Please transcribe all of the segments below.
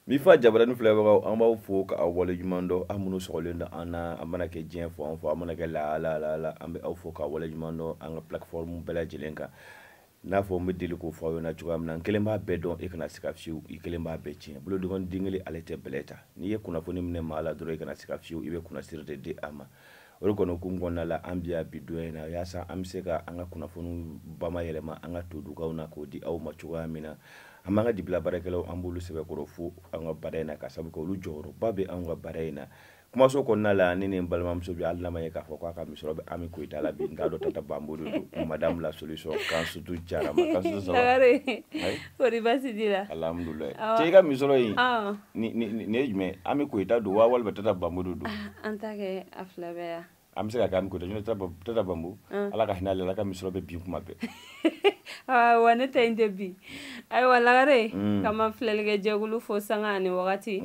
Mifa jabarani filɛbagaw, an b'aw fo ka aw waleɲuman dɔn. Aw minnu sɔgɔlen don an na, an mana kɛ diɲɛ fan o fan, an mana kɛ lahala la, an bɛ aw fo ka waleɲuman dɔn an ka plateforme bɛɛ lajɛlen kan. N'a fɔ n bɛ deli k'o fɔ aw ɲɛna cogoya min na, n kelen b'a bɛɛ dɔn, e kana siga fiyewu, i kelen b'a bɛɛ tiɲɛ. Bolodengɔnin den kelen, ale tɛ bɛlɛ ta. N'i ye kunnafoni minɛ maa la dɔrɔn, i kana siga fiyewu, i bɛ kunnasiri de di a ma. O de kɔni hukumu kɔnɔna la, an bi yan bi don in na, yaasa an bɛ se ka an ka kunnafoniw bamayɛlɛma an ka todukanw na k'o di aw ma cogoya min na. An b'an ka dibila baarakɛlaw, an b'olu sɛbɛkɔrɔ fo an ka baara in na, ka sababu kɛ olu jɔyɔrɔba bɛ anw ka baara in na. Kumaso kɔnɔna la, ne ni n balimamuso bi, hali n'a ma ye k'a fɔ k'a ka misɔrɔ bɛ Ami Koyita la bi, n t'a dɔn Tata Bambo de don, madame la solution, Kansutu Jara ma. Kansutu, ça va? Lagare, kɔri baasi t'i la? Alhamdulilayi. Cɛ, i ka misɔrɔ in, nin ye jumɛn? Ami Koyita don wa, walima Tata Bambo de don? An ta kɛ a fila bɛɛ ya. An bɛ se ka kɛ Ami Koyita, n'o tɛ Tata Bambo, Ala ka hinɛ ale la, a ka misɔrɔ bɛ bin kuma bɛɛ. Wa ne ta in tɛ bin. Ayiwa Lagare, ka ma filɛlikɛ jɛkulu fo sanga ani wagati,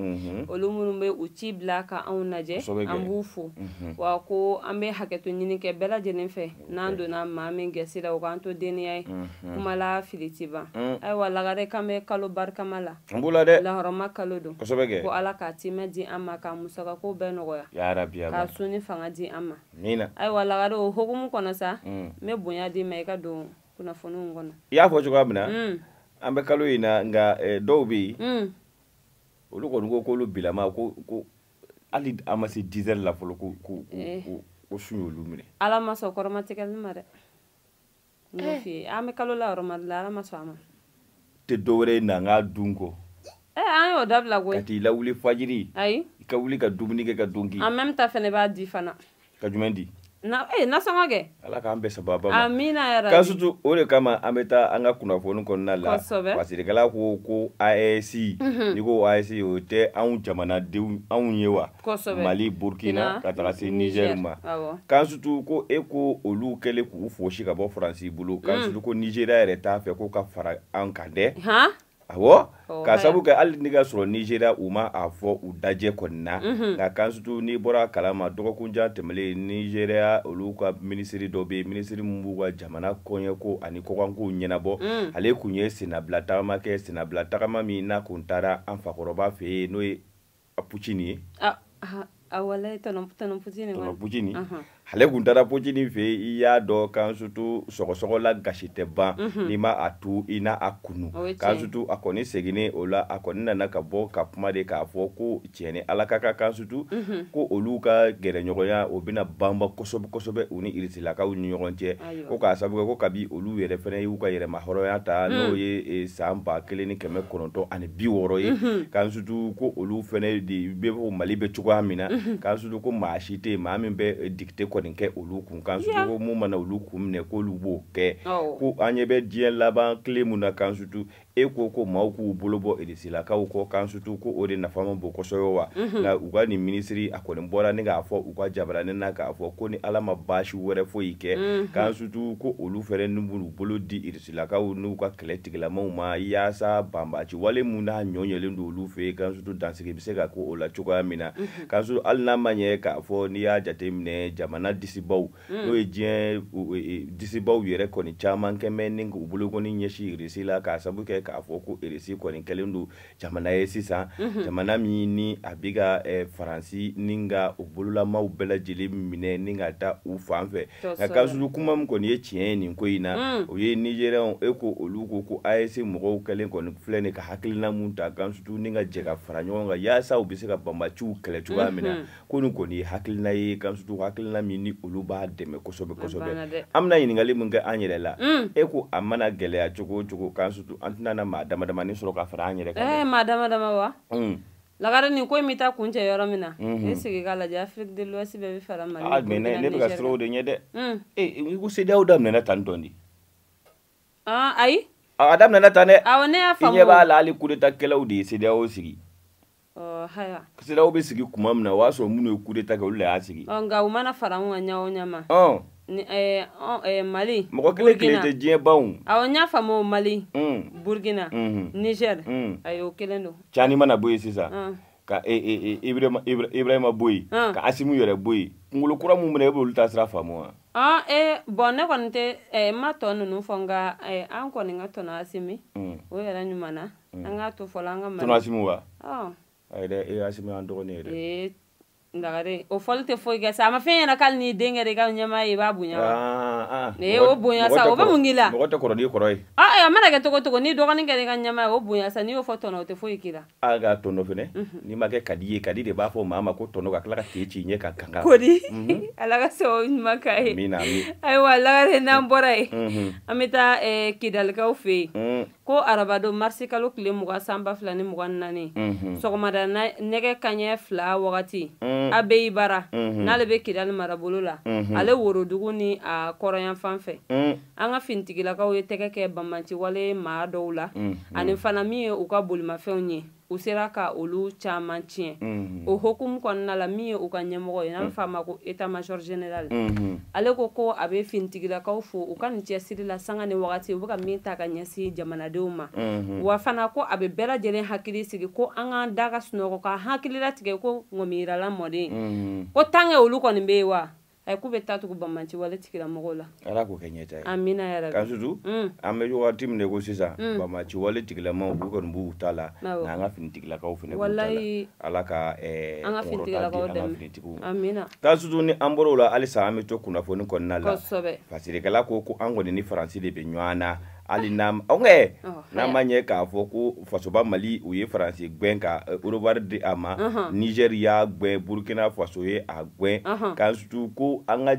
olu minnu bɛ u ci bila ka anw lajɛ, an b'u fo. Wa ko an bɛ hakɛto ɲini kɛ bɛɛ lajɛlen fɛ, n'an donna maa min gɛsi la, o k'an to dennenya ye, kuma la fili ti ban. Ayiwa Lagare, k'an bɛ kalo barikama la. An b'o la dɛ. Lahɔrɔma kalo don. Kosɛbɛ kɛ. Ko Ala k'a timɛ di an ma, ka musakako bɛɛ nɔgɔya. Ya Rabi. Ka sun ni fanga di an ma. Amina. Ayiwa Lagare, o hukumu kɔnɔ sa, n bɛ bonya d'i ma i ka don kunnafoniw kɔnɔ. I y'a fɔ cogoya min na, an bɛ kalo in na, nka dɔw bɛ yen, olu kɔni ko k'olu bilama ko hali an ma se 10 heures la fɔlɔ, ko sun y'olu minɛ. Ala ma sɔn kɔrɔmatigɛli ma dɛ. N y'o f'i ye, an bɛ kalo la yɔrɔ la, Ala ma sɔn a ma. Tɛ dɔwɛrɛ ye na n ka dun kɔ. An y'o dabila koyi. Ka t'i lawuli fajiri. Ayi. I ka wuli ka dumuni kɛ ka donki. En même temps fɛnɛ b'a di fana. Ka jumɛn di? Na nasɔngɔ kɛ. Ala k'an bɛn sababa ma. Amina ya rabi. Kansutu, o de kama an bɛ taa an ka kunnafoni kɔnɔna la. Kosɛbɛ. Fasirikɛla ko AES. N'i ko AES, o tɛ anw jamanadenw anw ye wa? Kosɛbɛ. Mali, Burkina, ka taga se Niger ma. Awɔ. Kansutu, ko e ko olu kɛlen k'u fosi ka bɔ Faransi bolo. Kansutu, ko Nigéria yɛrɛ t'a fɛ ko ka fara an kan dɛ. Han? Awɔ, ka sababu kɛ hali ni ka sɔrɔ Nigéria u ma a fɔ u dajɛ kɔni na, nka Kansutu, n'i bɔra a kalama, dɔgɔkun jan tɛmɛnen, Nigéria olu ka minisiri dɔ bɛ yen, minisiri min b'u ka jamana kɔɲɛko ani kɔkankow ɲɛnabɔ, ale kun ye sennabila tagama kɛ, sennabila tagama min n'a kun taara an fakɔrɔba fɛ yen, n'o ye Putin ye. Walayi, tɔnɔ Putin. Tɔnɔ Putin, ale kun taara Putin fɛ yen. I y'a dɔn Kansutu, sɔgɔsɔgɔ la gasi tɛ ban n'i ma a tu i n'a a kunu. Kansutu, a kɔni seginnen o la, a kɔni nana ka bɔ ka kuma de k'a fɔ ko tiɲɛ ni Ala ka kan, Kansutu, ko olu ka gɛrɛɲɔgɔnya o bɛna banba kosɛbɛ kosɛbɛ u ni Irisilakaw ni ɲɔgɔn cɛ, ko k'a sababu kɛ ko kabi olu yɛrɛ fana y'u ka yɛrɛma hɔrɔnya ta, n'o ye san 1960 ye, Kansutu, ko olu fana de bɛ fɔ Mali bɛ cogoya min na. Kansutu, ko maa si tɛ yen maa min bɛ dicté kɔni kɛ olu kun. Kansutu, ko mun mana olu kun minɛ, k'olu b'o kɛ, ko an ɲɛ bɛ diɲɛ laban tile mun na. Kansutu, e ko maaw k'u bolo bɔ Irisilakaw kɔ. Kansutu, ko o de nafa ma bon kosɛbɛ wa? Nka u ka nin minisiri, a kɔni bɔra ni k'a fɔ u ka jabaranin na k'a fɔ ko ni Ala ma baasi wɛrɛ foyi kɛ, Kansutu, ko olu fɛnɛ n'u b'u bolo di Irisilakaw n'u ka kɛlɛ tigilamaw ma, yaasa banbaci wale mun n'a ɲɔɲɛlen don olu fɛ yen, Kansutu, dansigi bɛ se ka ko o la cogoya min na. Kansutu, hali n'a ma ɲɛ k'a fɔ n'i y'a jateminɛ, jamana disibaw, n'o ye diɲɛ disibaw yɛrɛ kɔni caman kɛmɛ ni k'u bolo kɔni ɲɛsin Irisi la, k'a sababu kɛ k'a fɔ ko Irisi kɔni kɛlen don jamana ye sisan, jamana min ni a bɛ ka Faransi ni ka u bololamaw bɛɛ lajɛlen minɛ ni ka taa u fan fɛ. Nka Kansutu, kuma min kɔni ye tiɲɛ ye nin ko in na, o ye Nigériens e ko olu ko AES mɔgɔw kɛlen kɔni filɛ nin ka hakilina mun ta, Kansutu, ni ka jɛ ka fara ɲɔgɔn kan yaasa u bɛ se ka banbaciw kɛlɛ cogoya min na, ko nin kɔni ye hakilina ye, Kansutu, hakilina min ni olu b'a dɛmɛ kosɛbɛ kosɛbɛ. An bɛna ɲininkali min kɛ an yɛrɛ la, e ko a mana gɛlɛya cogo o cogo, Kansutu, an tɛna na maa dama damani sɔrɔ ka fara an yɛrɛ kan. Maa dama dama wa? Lagare, nin ko in bɛ taa kuncɛ yɔrɔ min na, e sigi k'a lajɛ, Afrique de l'Ouest bɛɛ bɛ fara Mali. Ah, mais ne bɛ ka siran o de ɲɛ dɛ. I ko CEDEAO daminɛna tan tɔ de. Ayi. A daminɛna tan dɛ. Awɔ, ne y'a faamu. I ɲɛ b'a la, hali coup d'état kɛlaw de ye CEDEAO sigi. Haya. CEDEAO bɛ sigi tuma min na, o y'a sɔrɔ minnu ye coup d'état kɛ, olu de y'a sigi. Nka u mana fara anw kan ɲɛ o ɲɛ ma. Mali. Mɔgɔ kelen kelen tɛ diɲɛ ban o. Awɔ, n y'a faamu, Mali. Burkina. Niger. Ayi, o kelen don. Tiani mana bɔ yen sisan, ka Ibrahima bɔ yen, ka Asimu yɛrɛ bɔ yen, kunkolo kura mun bɛ na, e b'olu ta sira faamu wa? Bon ne kɔni tɛ ma tɔ ninnu fɔ nka an kɔni ka tɔnɔ Asimi o yɛrɛ ɲuman na an k'a to fɔlɔ an ka tɔnɔ Asimi wa ayi dɛ e Asimi an dɔgɔnin ye dɛ. Lagare o fɔli tɛ foyi kɛ sa a ma fɛn ɲɛna k'ale n'i den kɛra i ka ɲɛmaa ye i b'a bonya wa o bonya sa o bɛ mun k'i la mɔgɔ tɛ kɔrɔ n'i kɔrɔ ye a mana kɛ cogo cogo n'i dɔgɔnin kɛra i ka ɲɛmaa ye o bonya sa n'i y'o fɔ tɔnɔ o tɛ foyi k'i la a ka tɔnɔ fɛnɛ n'i ma kɛ Kadi ye Kadi de b'a fɔ maa ma ko tɔnɔ ka tila ka te ci i ɲɛ ka kankan kodi Ala ka sababu ɲuman k'a ye ayiwa Lagare n'an bɔra yen an bɛ taa Kidalikaw fɛ yen ko arabadon marisi kalo tile 20 san 2024 sɔgɔmada nɛgɛ kanɲɛ 2 wagati Abeyi Bara n'ale bɛ Kidali marabolo la ale worodugu ni a kɔrɔyan fan fɛ an ka finitigilakaw ye tɛgɛ kɛ banbanci wale maa dɔw la ani fana min ye u ka bolimafɛnw ye u sera ka olu caman tiɲɛ o hokumu kɔnɔna la min ye u ka ɲɛmɔgɔ ye n'an b'a f'a ma ko état major général ale ko a bɛ finitigilakaw fo u ka nin cɛsiri la sanga ni wagati u bɛ ka min ta ka ɲɛsin jamanadenw ma wa fana ko a bɛ bɛɛ lajɛlen hakili sigi ko an k'an da ka sunɔgɔ ka hakili latigɛ ko ŋɔmiyirala mɔden ko tanke olu kɔni bɛ yen wa ayi k'u bɛ taa tugu banbanci wale tigilamɔgɔw la Ala k'o kɛ ɲɛta ye amina yarabi Kansutu an bɛ wagati min na ko sisan banbanci wale tigilamaw u kɔni b'u ta la nka an ka finitigilakaw fana b'u ta la Ala ka an ka finitigilakaw dɛmɛ amina Kansutu ni an bɔr'o la halisa an bɛ to kunnafoni kɔnɔna la fasirikɛla ko an kɔni ni Faransi de bɛ ɲɔgɔn na hali n'a n'a ma ɲɛ k'a fɔ ko fasoba Mali u ye Faransi gɛn ka Eurowari di a ma Niger y'a gɛn Burkina Faso ye a gɛn Kansutu ko an ka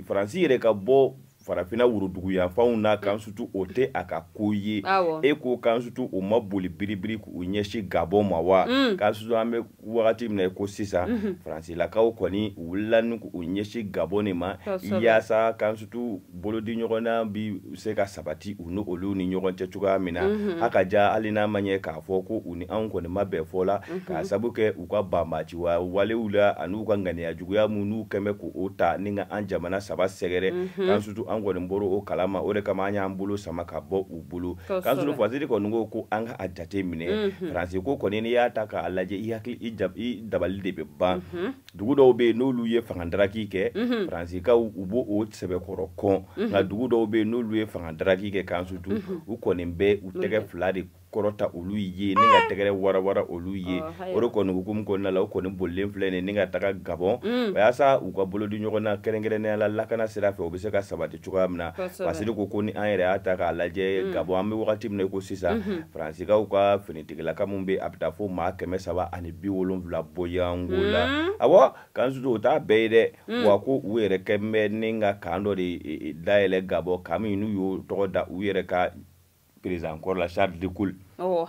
Faransi yɛrɛ ka bɔ farafinna woroduguyanfanw na Kansutu o tɛ a ka ko ye e ko Kansutu o ma boli biribiri k'u ɲɛsin Gabon ma wa Kansutu an bɛ wagati min na ko sisan Faransilakaw kɔni u wulila ni k'u ɲɛsin Gabon de ma yaasa Kansutu bolodi ɲɔgɔnna bi se ka sabati u ni olu ni ɲɔgɔn cɛ cogoya min na a ka ja hali n'a ma ɲɛ k'a fɔ ko u ni anw kɔni ma bɛn fɔ la k'a sabu kɛ u ka banbaci walew la ani u ka ŋaniya juguya minnu kɛn bɛ k'o ta ni ka an jamana saba sɛgɛrɛ Kansutu an kɔni bɔra o kalama o de kama an y'an bolo sama ka bɔ u bolo Kansutu Fasiri kɔni ko an ka a jate minɛ Faransi ko kɔni n'i y'a ta k'a lajɛ i hakili i dabali de bɛ ban dugu dɔw bɛ yen n'olu ye fangadaraki kɛ Faransikaw u b'o o sɛbɛkɔrɔ kɔn nka dugu dɔw bɛ yen n'olu ye fangadaraki kɛ Kansutu u kɔni bɛ u tɛgɛ fila de kɔrɔta olu ye ni ka tɛgɛrɛ warawara olu ye o de kɔni hukumu kɔnɔna la o kɔni bolilen filɛ nin ni ka taga Gabon walasa u ka bolodi ɲɔgɔn na kɛrɛnkɛrɛnnenya la lakana sira fɛ o bɛ se ka sabati cogoya min na Fasiri ko ni an yɛrɛ y'a ta k'a lajɛ Gabon an bɛ wagati min na i ko sisan Faransikaw ka finitigilaka min bɛ a bɛ taa fo maa 370 bɔyanko la awɔ Kansutu o t'a bɛɛ ye dɛ wa ko u yɛrɛ kɛ bɛ ni ka kan dɔ de dayɛlɛ Gabon kan min n'u y'o tɔgɔ da u yɛrɛ ka président kɔrɔ la Charles de Gaulle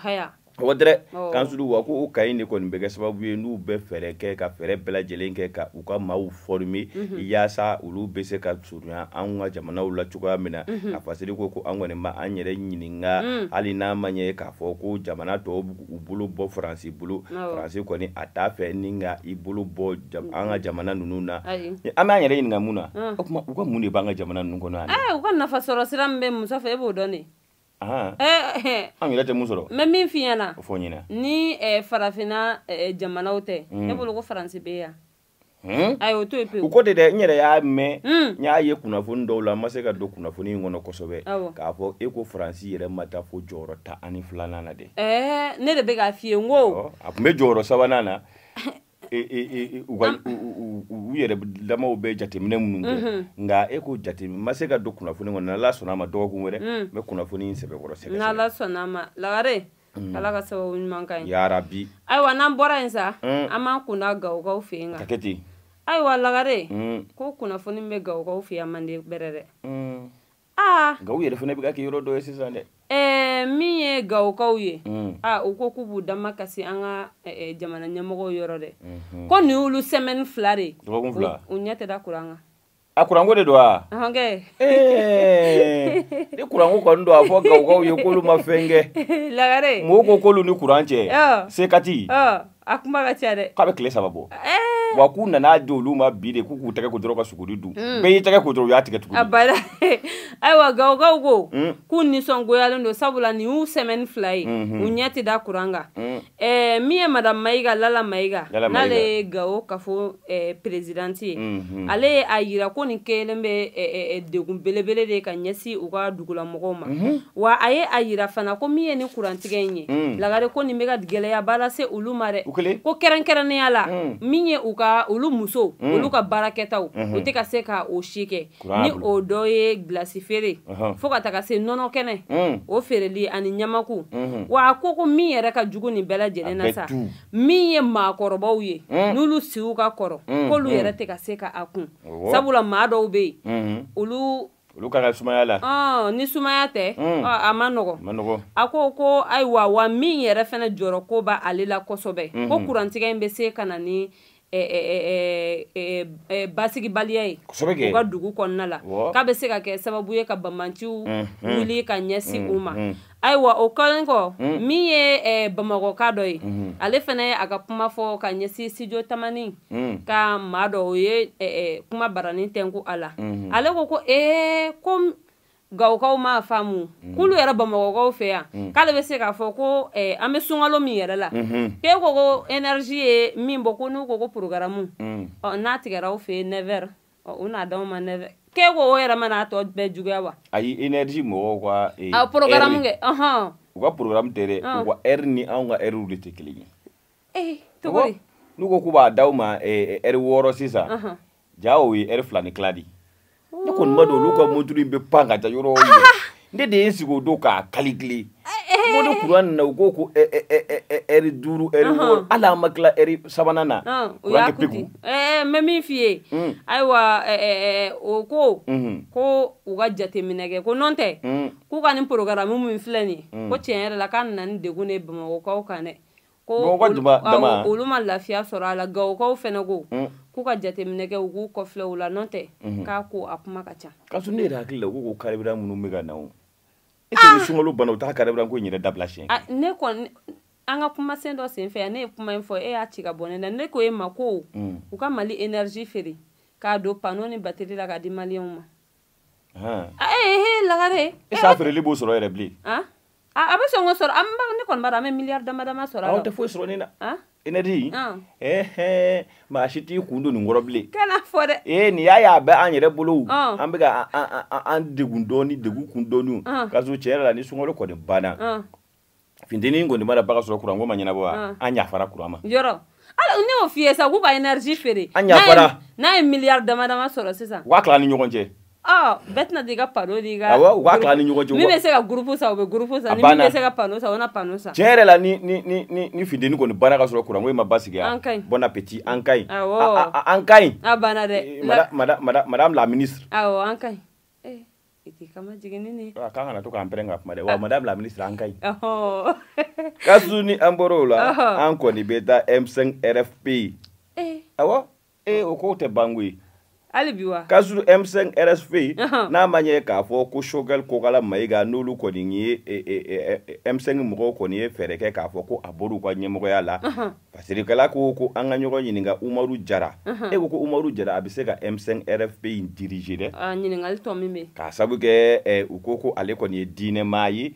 haya o dɛ Kansutu wa ko o ka in de kɔni bɛ kɛ sababu ye n'u bɛ fɛɛrɛ kɛ ka fɛɛrɛ bɛɛ lajɛlen kɛ ka u ka maaw former yaasa olu bɛ se ka surunya anw ka jamanaw la cogoya min na a Fasiri ko an kɔni ma an yɛrɛ ɲininka hali n'a ma ɲɛ k'a fɔ ko jamana tɔw u bolo bɔ Faransi bolo Faransi kɔni a t'a fɛ ni ka i bolo bɔ an ka jamana ninnu na an b'an yɛrɛ ɲininka mun na o tuma u ka mun de b'an ka jamana ninnu kɔnɔ yan u ka nafa sɔrɔ sira min bɛ muso fɛ e b'o dɔn de an yɛrɛ tɛ mun sɔrɔ n bɛ min f'i ɲɛna o fɔ n ɲɛna ni farafinna jamanaw tɛ ne bolo ko Faransi bɛ yan ayi o to yen pewu u ko de dɛ n yɛrɛ y'a mɛn n y'a ye kunnafoni dɔw la n ma se ka don kunnafoni in kɔnɔ kosɛbɛ k'a fɔ e ko Faransi yɛrɛ ma taa fo jɔyɔrɔ 12nan na dɛ ne de bɛ k'a f'i ye n ko a tun bɛ jɔyɔrɔ 3nan na u yɛrɛ damaw bɛ jateminɛ minnu kɛ nka e ko jateminɛ ma se ka don kunnafoni kɔnɔ n'Ala sɔnna a ma dɔgɔkun wɛrɛ n bɛ kunnafoni in sɛbɛkɔrɔ sɛgɛsɛgɛ n'Ala sɔnna a ma Lagare Ala ka sababu ɲuman ka ɲi yarabi ayiwa n'an bɔra yen sa an b'an kunda Gawokaw fɛ yen ka kɛ ten ayiwa Lagare ko kunnafoni bɛ Gawokaw fɛ yan man di bɛrɛ dɛ Gawo yɛrɛ fana bɛ ka kɛ yɔrɔ dɔ ye sisan dɛ min ye Gawokaw ye u ko k'u b'u dama kasi an ka jamana ɲɛmɔgɔw yɔrɔ dɛ ko nin y'olu semaine 2 de dɔgɔkun 2 u ɲɛ tɛ da kuran kan a kuranko de don wa kɛ ni kuranko kɔni don a fɔ Gawokaw ye k'olu ma fɛn kɛ Lagare mɔgɔw ko k'olu ni kuran cɛ Sekati a kuma ka ca dɛ k'a bɛ tile 3 bɔ Wa k'u nana di olu ma bi de, k'u k'u tɛgɛ ko dɔrɔn ka suguri dun. Bɛɛ y'i tɛgɛ ko dɔrɔn, u y'a tigɛ tuguni. A bada. Ayiwa, Gawokaw ko k'u nisɔngoyalen don, sabula nin y'u semaine 2 ye, u ɲɛ tɛ da kuran kan. Min ye madame Mayiga, Lala Mayiga, n'ale ye Gawo Kafo présidente ye, ale ye a yira ko nin kelen bɛ degun belebele de ka ɲɛsin u ka dugulamɔgɔw ma. Wa a ye a yira fana ko min ye ni kurantigɛ in ye, Lagare, ko nin bɛ ka gɛlɛyaba lase olu ma dɛ. Ko kɛrɛnkɛrɛnnenya la, min ye u ka olu musow, olu ka baarakɛtaw, u tɛ ka se ka o si kɛ, ni o dɔ ye gilasi feere fo ka taga se nɔnɔ kɛnɛ o feereli ani ɲamaku. Wa a ko min yɛrɛ ka jugu nin bɛɛ lajɛlen na sa, min ye maakɔrɔbaw ye, n'olu siw ka kɔrɔ, k'olu yɛrɛ tɛ ka se ka a kun, sabula maa dɔw bɛ yen, olu ka kan sumaya la. Ni sumaya tɛ, a ma nɔgɔ. A ko ayiwa, wa min yɛrɛ fana jɔrɔ ko b'ale la kosɛbɛ, ko kurantigɛ in bɛ se ka na ni basigibaliya ye u ka dugu kɔnɔna la, k'a bɛ se ka kɛ sababu ye ka bamanciw wuli ka ɲɛsin u ma. Ayiwa, o kɛlen kɔ, min ye Bamakɔka dɔ ye, ale fana ye a ka kuma fɔ ka ɲɛsin Studio Tamani ka maa dɔ, o ye kuma baranin tɛnku a la. Ale ko ko Gawokaw m'a faamu, k'olu yɛrɛ Bamakɔkaw fɛ yan, k'ale bɛ se k'a fɔ ko an bɛ sunkalo min yɛrɛ la, k'e ko énergie ye min bɔ, ko n'u ko programme, n'a tigɛra aw fɛ yen 9h, u n'a d'anw ma 9h, k'e ko o yɛrɛ ma n'a tɔ bɛɛ juguya wa? Ayi, énergie mɔgɔw ka programme kɛ, u ka programme tɛ dɛ, u ka heure ni anw ka heure de tɛ kelen ye. Cogo di? N'u ko k'u b'a d'aw ma heure 6 sisan, ja o ye heure 2 ni tila de. Ne kɔni ma dɔn olu ka montre in bɛ pan ka taa yɔrɔ o yɔrɔ. Ne de ye n sigi o don k'a calculer. N ko ni kuran nana, u ko ko heure 5, heure 6, hali an ma tila heure 3nan na. O y'a kuti. N bɛ min f'i ye, ayiwa, o ko ko u ka jateminɛ kɛ, ko nɔn tɛ k'u ka nin programme min filɛ nin ye, ko tiɲɛ yɛrɛ la k'a nana ni degun de ye Bamakɔkaw kan dɛ. Ko olu ma lafiya sɔrɔ a la. Gawokaw fana ko k'u ka jateminɛ kɛ, u k'u kɔfilɛ u la, nɔ tɛ k'a ko a kuma ka ca. K'a sɔrɔ ne yɛrɛ hakili la, u ko carburant minnu bɛ ka na o, est ce que ni sunkalo banna, u t'a carburant ko in yɛrɛ dabila siɲɛ kelen? Ne kɔni, an ka kumasen dɔ sen fɛ, ne ye kuma in fɔ, e y'a ci ka bɔ ne la. Ne ko e ma ko u ka Mali énergie feere k'a don panneau ni batterie la k'a di maliyɛnw ma. Lagare. E s'a feereli b'o sɔrɔ yɛrɛ bilen? A bɛ sɔn k'o sɔrɔ. An ne kɔni b'a dɔn an bɛ miliyari dama dama sɔrɔ a la. Aw tɛ foyi sɔrɔ nin na. Énergie, maa si t'i kun don nin kɔrɔ bilen. Kana fɔ dɛ. Nin y'a ye a bɛ an yɛrɛ bolo, an bɛ ka an degun dɔɔni, degun kun dɔɔni. K'a sɔrɔ tiɲɛ yɛrɛ la, ni sunkalo kɔni banna, funteni kɔni mana baga sɔrɔ, kuranko ma ɲɛnabɔ wa, an yafara kuran ma. Yɔrɔ ala ne y'o f'i ye sa, k'u ka énergie feere. An yafara. N'a ye miliyari dama dama sɔrɔ sisan, u k'a tila an ni ɲɔgɔn cɛ. Bɛɛ tɛna t'i ka panneau di ka. Awɔ, u k'a tila ni ɲɔgɔn cɛ. Min bɛ se ka groupe san, u bɛ groupe san. Ni min bɛ se ka panneau san, o na panneau san. Tiɲɛ yɛrɛ la, ni funteni kɔni banna ka sɔrɔ kuranko in ma basigi, an ka ɲi. Bon appétit, an ka ɲi. Awɔ, an ka ɲi. A banna dɛ. Madame la ministre. Awɔ, an ka ɲi. I t'i kama jiginni ni. K'an kana to k'an pɛrɛn ka kuma dɛ. Wa madame la ministre, an ka ɲi. Kasu ni an bɔra o la, an kɔni bɛ taa M5 RFP. Awɔ, o ko tɛ ban koyi. Hali bi wa? K'a sɔrɔ M5 RFP, n'a ma ɲɛ k'a fɔ ko Choguel Kokala Mayiga, n'olu kɔni ye M5 mɔgɔw kɔni ye fɛɛrɛ kɛ k'a fɔ ko a bɔr'u ka ɲɛmɔgɔya la. Fasirikɛla ko an ka ɲɔgɔn ɲininka Umaru Jara. E ko Umaru Jara a bɛ se ka M5 RFP in diriger dɛ? Ɲininkali tɔ min bɛ. K'a sabu kɛ u ko ale kɔni ye diinɛmaa ye.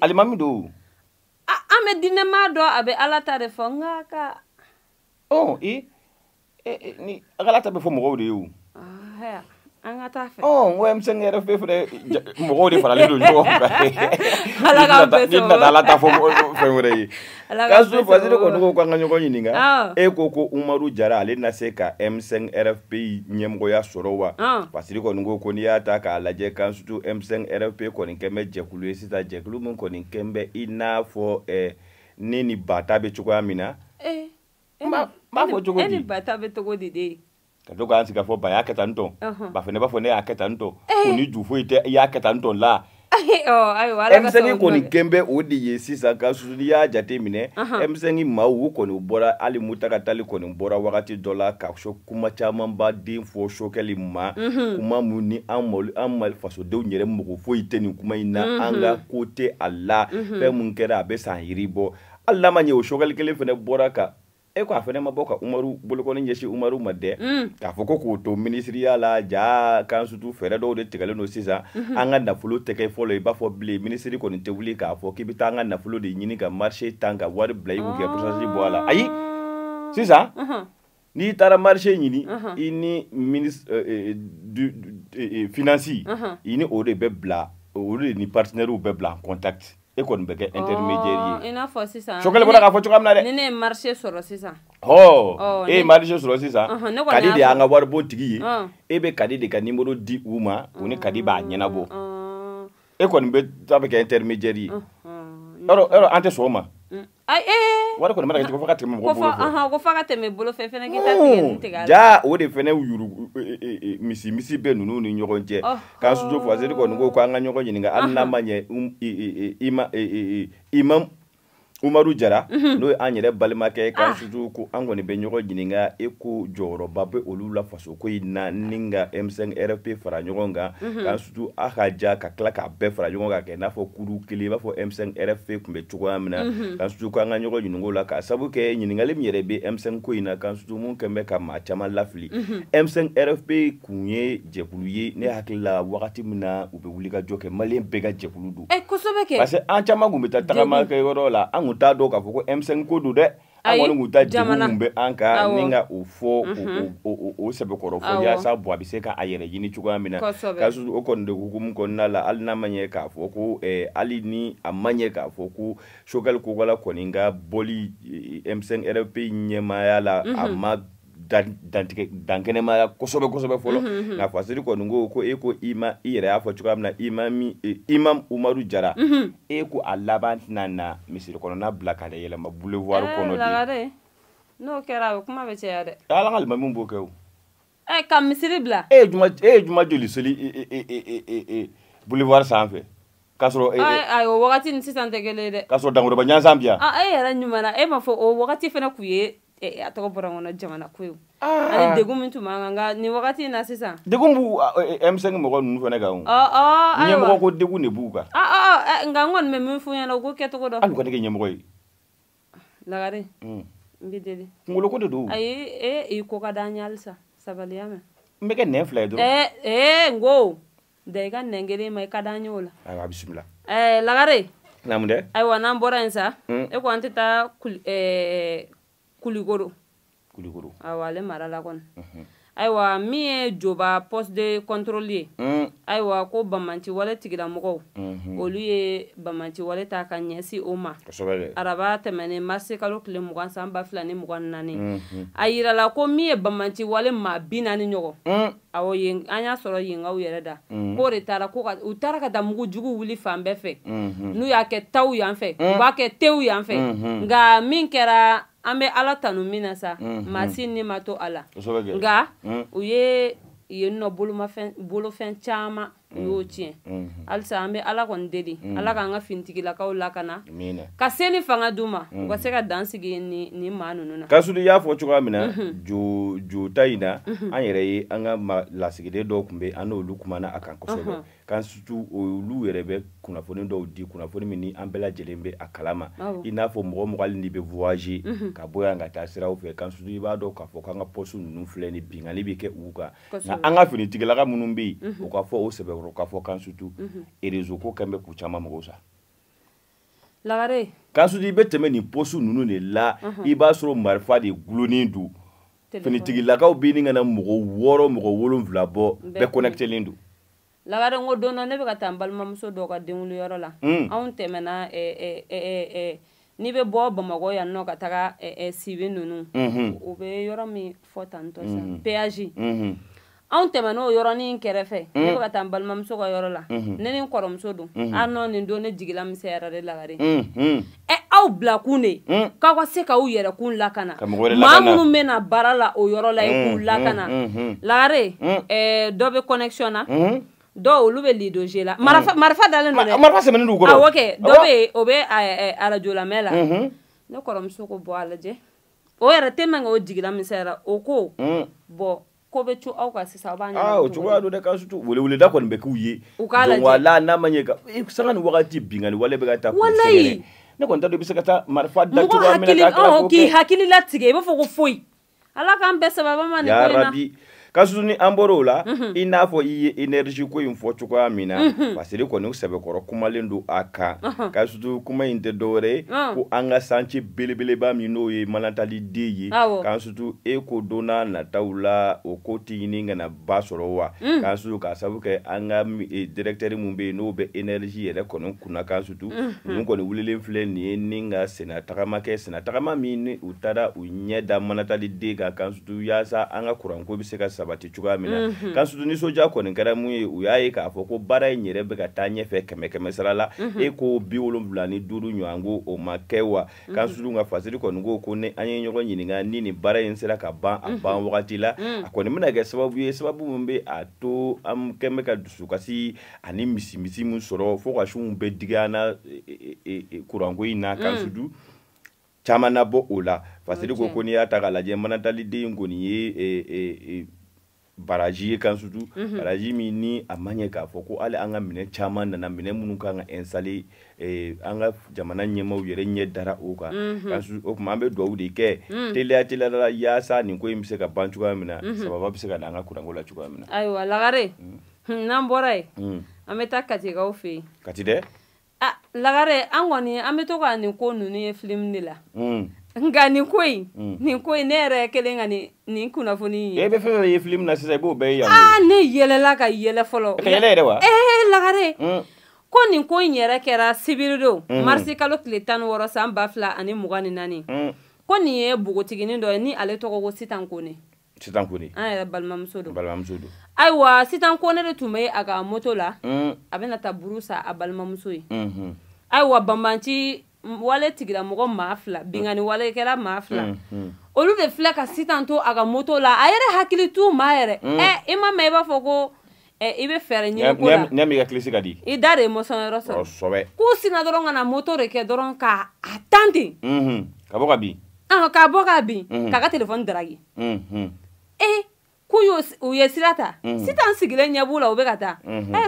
Alimami don. An bɛ diinɛmaa dɔn, a bɛ Ala ta de fɔ, nka ka. Ni Ala ta bɛ fɔ mɔgɔw de ye o. An ka taa fɛ. N ko M5 RFP fɛnɛ mɔgɔw de faralen don ɲɔgɔn kan. Ala k'an bɛɛ sɔn. Ni nana Ala ta fɔ fɛn wɛrɛ ye. K'a sɔrɔ Fasiri kɔni ko k'an ka ɲɔgɔn ɲininka. E ko Umaru Jara ale na se ka M5 RFP ɲɛmɔgɔya sɔrɔ wa? Fasiri kɔni ko n'i y'a ta k'a lajɛ kan, surtout M5 RFP kɔni kɛn bɛ jɛkulu ye sisan, jɛkulu min kɔni kɛn bɛ i n'a fɔ ne ni ba ta bɛ cogoya min na. N b'a fɔ cogo di? E ni ba ta bɛ cogo di de? Ka to k'an sigi k'a fɔ ba y'a kɛ tan tɔ, ba fana b'a fɔ ne y'a kɛ tan tɔ, o ni ju foyi tɛ, i y'a kɛ tan tɔ la. M5 kɔni kɛn bɛ o de ye sisan, ka sɔrɔ n'i y'a jate minɛ, M5 maaw u kɔni bɔra, hali Mutaka Tali kɔni bɔra wagati dɔ la ka kuma camanba den fɔ Choguel ma, kuma mun ni an fasodenw yɛrɛ mɔgɔ foyi tɛ nin kuma in na, an ka ko tɛ a la, fɛn mun kɛra a bɛ san yiri bɔ. Hali n'a ma ɲɛ, o Choguel kelen fana bɔra ka E ko a fana ma bɔ ka Umaru bolokɔni ɲɛsin Umaru ma dɛ, k'a fɔ ko k'o to minisiriya la, ja kan surtout fɛɛrɛ dɔw de tigɛlen don sisan. An ka nafolo tɛ kɛ fɔlɔ i b'a fɔ bilen, minisiri kɔni tɛ wuli k'a fɔ k'i bɛ taa an ka nafolo de ɲini ka marché tan ka wari bila i kun k'i ka pourcentage bɔ a la. Ayi, sisan n'i taara marché ɲini, i ni ministre du finance, i ni o de bɛ bila, olu de ni partenaires bɛ bila en contact, e kɔni bɛ kɛ intermédiaire ye. I n'a fɔ sisan, Choguel bɔra k'a fɔ cogoya min na dɛ. Ni ne ye marché sɔrɔ sisan. Ɔ, e ye marché sɔrɔ sisan, Kadi de y'an ka waribon tigi ye, e bɛ Kadi de ka numéro di u ma, u ni Kadi b'a ɲɛnabɔ, e kɔni bɛ ta bɛ kɛ intermédiaire ye. Yɔrɔ an tɛ sɔn o ma. Wari kɔni mana kɛ cogo, fo ka tɛmɛ mɔgɔ bolo fɛ. Ko f'a ka tɛmɛ bolo fɛ fɛnɛ, k'i ta tigɛ nin tigɛ a la. Ja, o de fɛnɛ yuru misi misi bɛ ninnu ni ɲɔgɔn cɛ. K'an sujo Fasiri kɔni ko k'an ka ɲɔgɔn ɲininka, hali n'a ma ɲɛ imam Umaru Jara, n'o ye an yɛrɛ balimakɛ, k'an suju ko an kɔni bɛ ɲɔgɔn ɲininka, e ko jɔyɔrɔba bɛ olu la faso ko in na, ni ka M5 RFP fara ɲɔgɔn kan, k'an suju a ka ja ka tila k'a bɛɛ fara ɲɔgɔn kan kɛ n'a fɔ kuru kelen, i b'a fɔ M5 RFP tun bɛ cogoya min na. K'an suju k'an ka ɲɔgɔn ɲininka o la, k'a sababu kɛ ɲininkali min yɛrɛ bɛ M5 ko in na, k'an suju mun kɛn bɛ ka maa caman lafili. M5 RFP kun ye jɛkulu ye, ne hakili la, wagati min na u bɛ wuli ka jɔ kɛ, maliyɛn bɛɛ ka jɛkulu don. Kosɛbɛ kɛ. Parce que an caman kun bɛ taa tagama kɛ yɔrɔ la, an kun t'a dɔn k'a fɔ ko M5 ko don dɛ. An kɔni kun ta degun kun bɛ an kan ni ka o fɔ o sɛbɛkɔrɔ fɔ, yaasa bɔn a bɛ se ka a yɛrɛ ɲini cogoya min na. K'a sɔrɔ o kɔni de hukumu kɔnɔna la, hali n'a ma ɲɛ k'a fɔ ko hali ni a ma ɲɛ k'a fɔ ko Choguel Kokala kɔni ka bɔli M5 RFP ɲɛmaaya la, a ma dantigɛ dankɛnɛmaya kosɛbɛ kosɛbɛ fɔlɔ. Nka Fasiri kɔni ko ko e ko i ma, i yɛrɛ y'a fɔ cogoya min na, imam Umaru Jara, e ko a laban tɛna na misiri kɔnɔna bila ka yɛlɛma boulevard kɔnɔ de. Lagare, n'o kɛra, a bɛ kuma bɛ caya dɛ. Ala ka alimamiw b'o kɛ o. Ka misiri bila. E ye juma joli seli boulevard sanfɛ? K'a sɔrɔ. Ayi, o wagati ni sisan tɛ kelen ye dɛ. K'a sɔrɔ Dankoroba ɲansan bi yan. E yɛrɛ ɲuman na, e m'a fɔ o wagati fana kun ye a tɔgɔ bɔra n kɔnɔ, jamana ko ye, ani degun min tun b'an kan, nka nin wagati in na sisan. Degun b'u M5 mɔgɔ ninnu fana kan o. Ɲɛmɔgɔ ko degun de b'u kan. Nka n kɔni bɛ min f'u ɲɛna, u k'o kɛcogo dɔn. Hali u ka ne kɛ ɲɛmɔgɔ ye. Lagare, n b'i deli. Kunkolo ko de don. Ayi, i ko ka d'an ye halisa, sabali ya mɛn. N bɛ kɛ nɛn fila ye dɔrɔn. N ko da i ka nɛn kelen ma, i ka d'an ye o la. Ayiwa, bisimila. Lagare. Naamu dɛ. Ayiwa, n'an bɔra yen sa, e ko an tɛ taa Kulikoro. Kulikoro. Ayiwa, ale mara la kɔni. Ayiwa, min ye Joba poste de contrôle ye. Ayiwa, ko banbanci wale tigilamɔgɔw, olu ye banbanci wale ta ka ɲɛsin o ma. Araba tɛmɛnen, mars kalo tile 20 san 2024. A yirala ko min ye banbanci wale maa 40 ɲɔgɔn. Awɔ, yen an y'a sɔrɔ yenkaw yɛrɛ da. K'o de taara, ko u taara ka taa mugu jugu wuli fan bɛɛ fɛ. N'u y'a kɛ taw yan fɛ, u b'a kɛ tew yan fɛ. Nka min kɛra, an bɛ Ala tanu min na sa, maa si ni ma to a la. Nka u ye yen nɔ bolofɛn caman, u y'o tiɲɛ. Halisa an bɛ Ala kɔni deli, Ala k'an ka finitigilakaw lakana, ka se ni fanga d'u ma, u ka se ka dan sigi nin maa ninnu na. Kasudi y'a fɔ cogoya min na, jo ta in na, an yɛrɛ ye an ka lasigiden dɔw tun bɛ, an n'olu kumana a kan kosɛbɛ. Kan surtout olu yɛrɛ bɛ kunnafoni dɔw di, kunnafoni min ni an bɛɛ lajɛlen bɛ a kalama. I n'a fɔ mɔgɔ mɔgɔ hali n'i bɛ voyager ka bɔ yan ka taa siraw fɛ, kan surtout i b'a dɔn k'a fɔ k'an ka poste ninnu filɛ nin binkanni bɛ kɛ u kan. Nka an ka finitigilaka minnu bɛ yen, u ka fɔ o sɛbɛkɔrɔ k'a fɔ kan surtout réseau ko kɛn bɛ k'u caman mago sa. Lagare. Kan surtout i bɛ tɛmɛ nin poste ninnu de la, i b'a sɔrɔ marifa de gulonnen don. Finitigilakaw bɛ ɲini ka na mɔgɔ 6 mɔgɔ 7 bɔ, bɛɛ connectelen don. Lagare, n ko don dɔ ne bɛ ka taa n balimamuso dɔ ka denwuliyɔrɔ la. Anw tɛmɛna, n'i bɛ bɔ Bamakɔ yan nɔ ka taga Sibi ninnu, u bɛ yɔrɔ min fɔ tantɔ sa, péage. Anw tɛmɛna o yɔrɔnin kɛrɛfɛ, ne bɛ ka taa n balimamuso ka yɔrɔ la, ne ni n kɔrɔmuso don. A nɔ nin don ne jigila misɛnyara de, Lagare. Aw bila kun de k'aw ka se k'aw yɛrɛ kun lakana, maa minnu bɛ na baara la o yɔrɔ la, i k'u lakana. Lagare, dɔ bɛ connexion na, dɔw olu bɛ lidoje la, marifa dalen don dɛ. Marifa sɛmɛnen don u kɔrɔ. Awɔ kɛ, dɔ bɛ yen, o bɛ arajo lamɛn la. Ne kɔrɔmuso ko bɔ a lajɛ, o yɛrɛ tellement que o jigila misɛnyara, o ko bɔn ko bɛ cu aw kan sisan, aw b'a ɲɛnabɔ. O cogoya don dɛ, ka surtout weleweleda kɔni bɛ k'u ye. U k'a lajɛ. Donc wala n'a ma ɲɛ ka sanga ni wagati binkanni wale bɛ ka taa k'u sɛgɛrɛ. Ne kɔni t'a dɔn i bɛ se ka taa marifa da cogoya min na k'a kila k'o kɛ. K'i hakili latigɛ i b'a fɔ ko foyi. Ala k'an bɛɛ sababa ma nin ko in na. Yarabi. Ka ni an bɔra o la, i n'a fɔ i ye énergie ko in fɔ cogoya min na, parce que kɔni sɛbɛkɔrɔ kumalen don a kan. Ka surtout kuma in tɛ dɔwɛrɛ ye ko an ka chantier belebeleba min n'o ye Manantali den ye, ka surtout e ko don n'a nataw la o ko tɛ ɲini ka na ba sɔrɔ wa. Ka surtout k'a sababu kɛ an ka directeur mun bɛ yen n'o bɛ énergie yɛrɛ kɔni kunna, ka surtout ninnu kɔni wulilen filɛ nin ye ni ka senna tagama kɛ, senna tagama min ni u taara u ɲɛ da Manantali den kan, ka surtout yaasa an ka kuranko bɛ se ka sabati cogoya min na. Ka surtout nisɔndiya kɔni kɛra mun ye, u y'a ye k'a fɔ ko baara in yɛrɛ bɛ ka taa ɲɛfɛ 100 sara la, e ko 75 ɲɔgɔn ko o ma kɛ wa. Ka surtout nka Fasiri kɔni ko ni an ye ɲɔgɔn ɲininka ni nin baara in sera ka ban a ban wagati la, a kɔni bɛna kɛ sababu ye, sababu min bɛ a to an kɛn bɛ ka dusukasi ani misimisi min sɔrɔ fo ka sunw bɛɛ digi an na kuranko in na. Ka surtout caman na bɔ o la. Fasiri ko n'i y'a ta k'a lajɛ, Manantali den kɔni ye baraji ye, kan surtout baraji min ni a ma ɲɛ k'a fɔ ko hali an ka minɛn caman nana, minɛn minnu kan ka installer, an ka jamana ɲɛmaaw yɛrɛ ɲɛ dara o kan. O tuma an bɛ dugawu de kɛ teliya teliya la yaasa nin ko in bɛ se ka ban cogoya min na, sababa bɛ se ka na an ka kuranko la cogoya min na. Ayiwa Lagare, n'an bɔra yen, an bɛ taa Katikaw fɛ yen. Kati dɛ? Ah Lagare, an kɔni an bɛ to ka nin ko ninnu ye film de la. Nka nin ko in, ne yɛrɛ kelen ka nin kunnafoni ye. E bɛ fɛn fɛn ye film na sisan, i b'o bɛɛ ye yan. Aa ne yɛlɛla ka yɛlɛ fɔlɔ. Ka yɛlɛ yɛrɛ wa? Ee Lagare, ko nin ko in yɛrɛ kɛra sibiri don, marisi kalo tile 16 san 2024. Ko nin ye npogotiginin dɔ ye ni ale tɔgɔ ko Sitan Kone. Sitan Kone. An yɛrɛ balimamuso don. Balimamuso don. Ayiwa Sitan Kone de tun bɛ a ka moto la. A bɛna taa buru san a balimamuso ye. Ayiwa banbanci wale tigilamɔgɔ maa fila, bingani wale kɛra maa fila, olu de filɛ ka Sitan to a ka moto la, a yɛrɛ hakili t'u ma yɛrɛ. I ma mɛn i b'a fɔ ko i bɛ fɛɛrɛ ɲini ko la. N'i y'a mɛn i ka kilisi ka di. I da de ye mɔsɔn yɔrɔ sɔrɔ. Kosɛbɛ. K'u sinna dɔrɔn ka na moto de kɛ dɔrɔn k'a tan ten. Ka bɔ ka bin. Ka bɔ ka bin, k'a ka telefɔni daraki. K'u y'u ye sira ta. Sitan sigilen ɲɛ b'u la, u bɛ ka taa.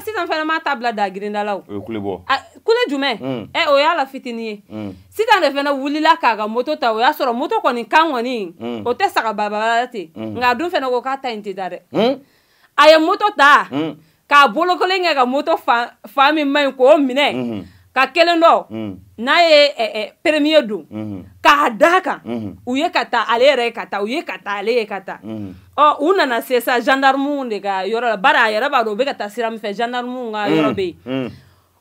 Sitan fana m'a ta bila da girinda la o. O ye kule bɔ. Kule jumɛn? O y'a la fitinin ye. Sitan de fana wulila k'a ka moto ta, o y'a sɔrɔ moto kɔni kan kɔni, o tɛ saga bababa ten. Nka a dun fana ko k'a ta in tɛ taa dɛ. A ye moto ta, k'a bolo kelen kɛ ka moto fan min man ɲi k'o minɛ, ka kelen dɔ n'a ye premier don, k'a d'a kan, u ye ka taa ale yɛrɛ ye ka taa, u ye ka taa ale ye ka taa. Ɔ u nana se sa gendarmew de ka yɔrɔ la, bari a yɛrɛ b'a dɔn u bɛ ka taa sira min fɛ, gendarmew ka yɔrɔ bɛ yen.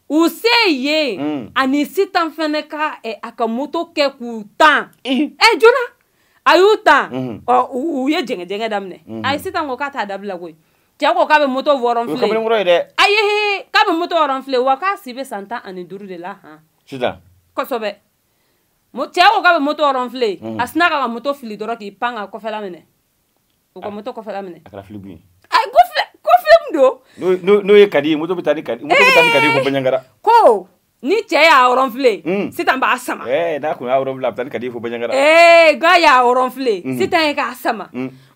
U se yen, ani Sitan fɛnɛ ka a ka moto kɛ k'u tan. Joona a y'u tan, ɔ u ye jɛngɛjɛngɛ daminɛ. Ayi Sitan ko k'a t'a dabila koyi. Cɛ ko k'a bɛ moto wɔrɔn filɛ. O ye kamalenkɔrɔ ye dɛ. Ayi k'a bɛ moto wɔrɔn filɛ, wa k'a si bɛ san 15 de la han. Sitan. Kosɛbɛ. Cɛ ko k'a bɛ moto wɔrɔn filɛ, a sinna k'a ka moto fili dɔrɔn k'i pan ka kɔfɛla minɛ. U ka moto kɔfɛla minɛ. A kɛra filimu ye. Ayi ko filimu don. N'o ye Kadi ye, moto bɛ taa ni Kadi, moto bɛ taa ni Kadi ye ko Baɲangara. Ko ni cɛ y'a wɔrɔn filɛ, Sitan b'a sama. N'a kun y'a wɔrɔn filɛ, a bɛ taa ni Kadi ye fo Baɲangara. K'a y'a wɔrɔn filɛ, Sitan ye k'a sama.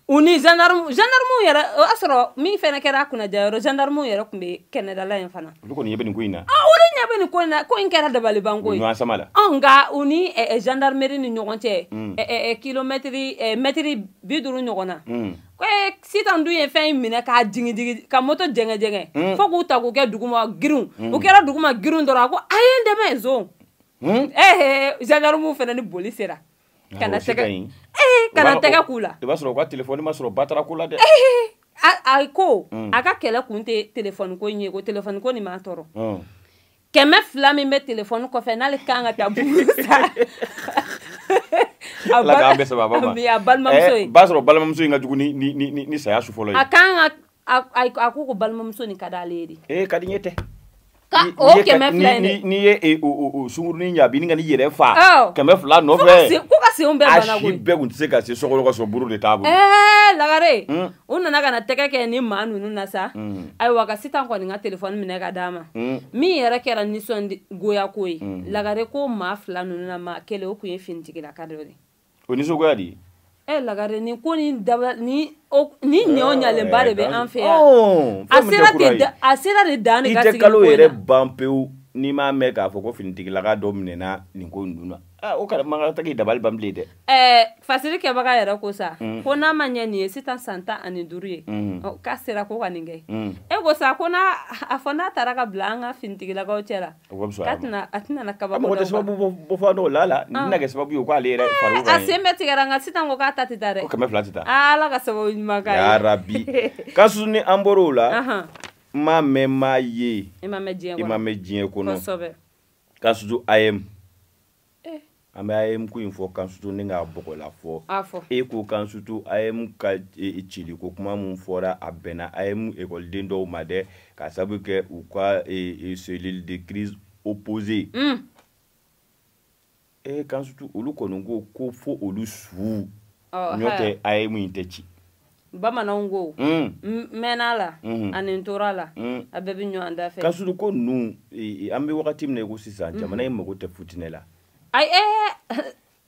U ni gendarme yɛrɛ, o y'a sɔrɔ min fɛnɛ kɛra a kunnaja yɔrɔ, gendarme yɛrɛ tun bɛ kɛnɛdala in fana. Olu kɔni ɲɛ bɛ nin ko in na. Olu ɲɛ bɛ nin ko in na, ko in kɛra dabalibanko ye. U ɲɔgɔn sama la. Nka u ni gendarmerie ni ɲɔgɔn cɛ, kilomɛtiri mɛtiri 50 ɲɔgɔn na. Ko Sitan dun ye fɛn in minɛ k'a jigin ka moto jɛngɛ fo k'u ta k'u kɛ duguma girin. U kɛra duguma girin dɔrɔn, a ko a ye n dɛmɛ zon. Gendarme fɛnɛ ni boli sera. Kana tɛgɛ kana tɛgɛ k'u la. I b'a sɔrɔ u ka telefɔni ma sɔrɔ batara ko la dɛ. A ko a ka kɛlɛ kun tɛ telefɔni ko in ye, ko telefɔni ko nin m'a tɔɔrɔ. 200 min bɛ telefɔni kɔfɛ n'ale kan ka taa buru san. Ala k'an bɛɛ sababa ma. A balimamuso ye. B'a sɔrɔ balimamuso in ka jugu ni saya su fɔlɔ ye. A kan ka a ko balimamuso nin ka d'ale ye de. Ka di n ye tɛ. Ka o 200 in dɛ. N'i ye o sunkurunin ɲɛ a bɛ ɲini ka n'i yɛrɛ fa. 200 nɔfɛ. Ko ka senw bɛɛ banna koyi. A si bɛɛ kun tɛ se ka se so kɔnɔ ka sɔrɔ buru de t'a bolo. Lagare, u nana ka na tɛgɛ kɛ ni maa ninnu na sa. Ayiwa ka Sitan kɔni ka telefɔni minɛ ka d'a ma. Min yɛrɛ kɛra nisɔngoya ko ye. Lagare ko maa fila ninnu na maa kelen o kun ye finitigilaka dɔ de. O nisɔngoya de ye. Lagare nin ko ni ni ɲɔ ɲalenba de bɛ an fɛ yan. A sera de dan de ka sigi. I tɛ kalo yɛrɛ ban pewu. n'i m'a mɛn k'a fɔ ko finitigilaka dɔ minɛna nin ko ninnu na, o kana man ka taa k'i dabali ban bilen dɛ. Fasiri kɛbaga yɛrɛ ko sa, ko n'a ma ɲɛ nin ye sisan san 15 ye, k'a sera ko ka nin kɛ. E ko sa, ko n'a a fɔ n'a taara ka bila an ka finitigilakaw cɛ la, k'a tɛna a tɛna na kabako dɔ. Mɔgɔ tɛ sababu bɔ fɔ dɔw la la, nin tɛna kɛ sababu ye ko ale yɛrɛ far'o kan. A sen bɛɛ tigɛra, nka sisan ko k'a ta tɛ taa dɛ. Ko 200 tɛ taa. Ala ka sababu ɲuman k'a ye. Yarabi. Kansutu, ni an bɔr'o la, n m'a mɛn m'a ye. I ma mɛn diɲɛ kɔnɔ. I ma mɛn diɲɛ kɔnɔ. Kosɛbɛ. Kansutu, AEEM. An bɛ AEEM ko in fɔ Kansutu ni k'a bɔgɔla fɔ. A fɔ. E ko Kansutu, AEEM ka ciliko kuma mun fɔra, a bɛnna AEEM ekɔliden dɔw ma dɛ, k'a sababu kɛ u ka cellule de crise opposée. E Kansutu, olu kɔni ko fo olu su. N'o tɛ AEEM in tɛ ci. Bamananw ko n mɛnna la ani n tora la, a bɛɛ bɛ ɲɔgɔn da fɛ. Kansutu, ko ninnu, an bɛ wagati min na i ko sisan, jamana in mago tɛ futinɛ la. Ayi,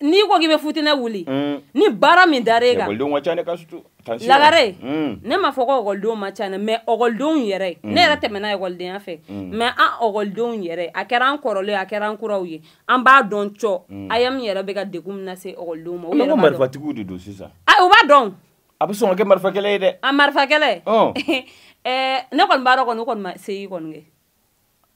n'i ko k'i bɛ futinɛ wuli, ni baara min dara e kan. Ekɔlidenw ka ca dɛ Kansutu. Lagare, ne m'a fɔ ko ekɔlidenw ma ca dɛ, mais ekɔlidenw yɛrɛ, ne yɛrɛ tɛmɛna ekɔlidenya fɛ, mais an ekɔlidenw yɛrɛ, a kɛra an kɔrɔlen, a kɛra an kuraw ye, an b'a dɔn cɔ AEEM yɛrɛ bɛ ka degun min lase ekɔlidenw ma. O yɛrɛ ko marifatigiw de don sisan. Ayi, u b'a dɔn. A bɛ sɔn ka kɛ marifakɛlɛ ye dɛ. A marifakɛlɛ. Ne kɔni b'a dɔn kɔni, u kɔni ma CI kɔni kɛ.